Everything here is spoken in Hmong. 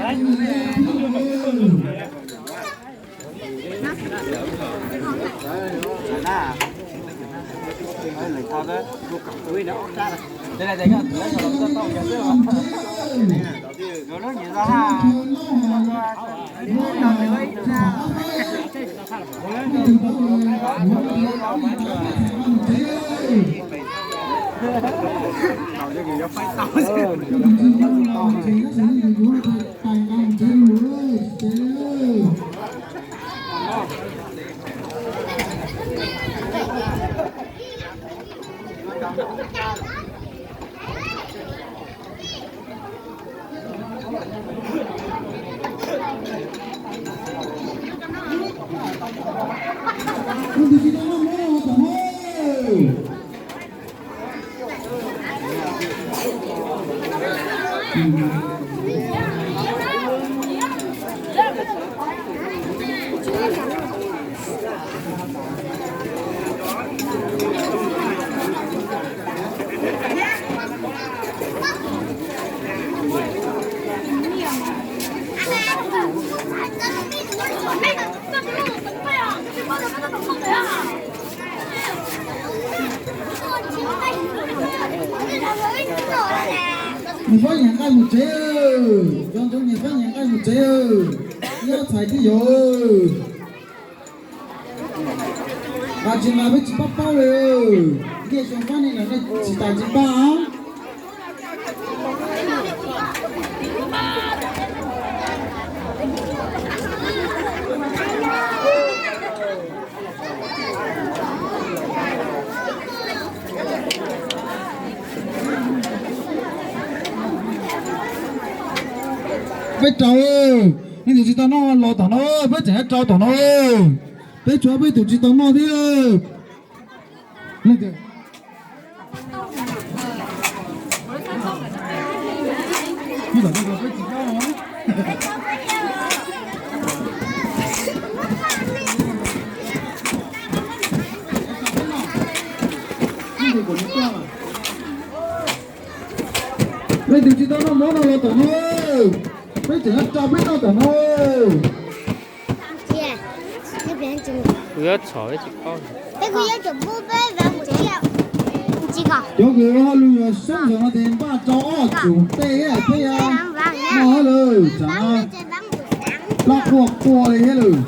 Niam Fab nyiam nqaij mus tsev, cov ntxoov niam Fab nyiam nqaij mus tsev, nyob txhais twb yog. Mas tsis mas peb tsis pab paub li, ntiaj teb Fab ne los nej tsis tas tsis pab. Peb rau, nej tus tsis tau noj los tom no, peb tseem rau tom no. Peb tshuav peb tus tsis tau noj thiab. Nej tus tsis tau noj mov no los tom no, peb tseem rau peb noj tom no. Kuv yuav txhom peb tsis paub. Cov kws hauj lwm yog soob ntawm no ces npaj rau ob txum tej thiab, noj lawm tsam no plab quaj quaj li thiab lawm.